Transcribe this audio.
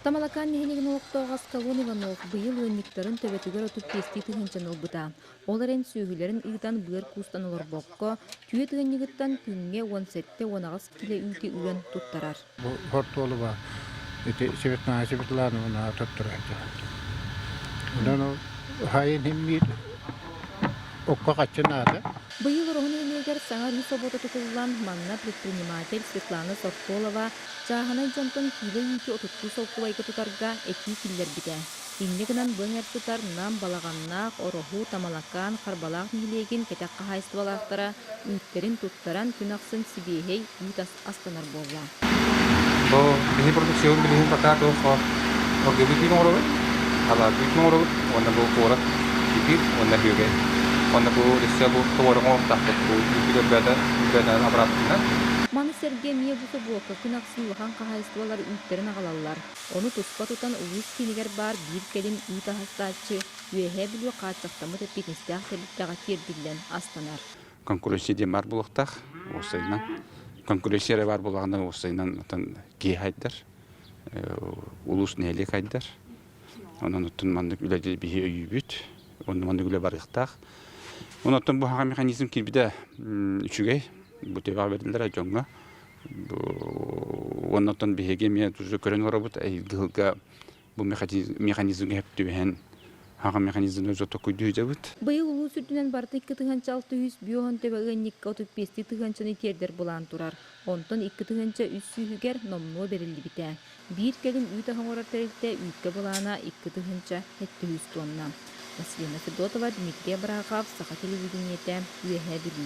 Тамалакаан нэһилиэгин олохтооҕо Аскалон Иванов быйыл ыанньыктарын төбөтүгэр 35 тыһыынчаны ылбыта. Ол эрэн сүөһүлэрин ыытан быар куустан олорбокко, түөрт ыанньыгыттан күҥҥэ 17-18 килэ үүтү ыан туттарар. Бу хортуолуба ити Светлана Светлановна туттарар. Онон ол хайын химмиир окко хаччы наада. Быйыл Ороһу нэһилиэгэр саҥа арыы собуота тутуллан, манна предприниматель Светлана Сортолова чааһынай дьонтон киилэ үүтү отуттуу солкуобайга тутарга этии киллэрбитэ. Инньэ гынан бу эҥэр сытар Нам, Балаҕаннаах, Ороһу, Тамалакаан, Харбалаах нэһилиэгин кэтэх хаһаайыстыбалаахтара үүттэрин туттаран күн ахсын сибиэһэй үүт ас астанар буолла. Бу биһи продукциябын билигин пока туох оргуйбут үүт оҥоробут, халаат үүтүн оҥоробут уонна бу куорат кефир уонна сүөгэй. Уонна бу өссө бу творог оҥоруохтаахпыт бу үүппүт өлбөөтө өлбөөтө абыраабытынан. Маны сэргэ эмиэ бу собуокка күн ахсын улахан хаһаайыстыбалар үүттэрин аҕалаллар. Ону туспа тутан улуус киинигэр баар биир кэлим үүт аһастааччы Үөһээ Бүлүү хааччахтаммыт эппиэтинэстээх тэрилтэҕэ тиэрдиллэн астанар. Конкуренция диэн баар буолуохтаах уопсайынан. Конкуренция эрэ баар буоллаҕына уопсайынан оттон киһи хайдар, улуус нэһилиэк хайдар. Онон оттон маннык үлэ биһи өйүүбүт. Онно маннык үлэ барыахтаах. Онон бу хаҕа механизм киирбитэ үчүгэй. Бу төбөҕө бэриллэр дьоҥҥо. Уонна оттон биһиги эмиэ көрөн олоробут ыһылга бу механизмҥа сөп түбэһэн хаҕа механизмы токуйдуу сылдьабыт. Быйыл улуус үрдүнэн барыта 2 600 бүөһөн төбө ыанньыкка 35 тыһыынчаны тиэрдэр былаан турар. Онтон 2300-үгэр номнуо бэриллибитэ. Биир кэлим үүт аһы оҥорор тэрилтэ үүккэ былаана 2700 тонна. Василина Федотова, Дмитрий Абрахов, Саха телевидениетэ, Үөһээ Бүлүү.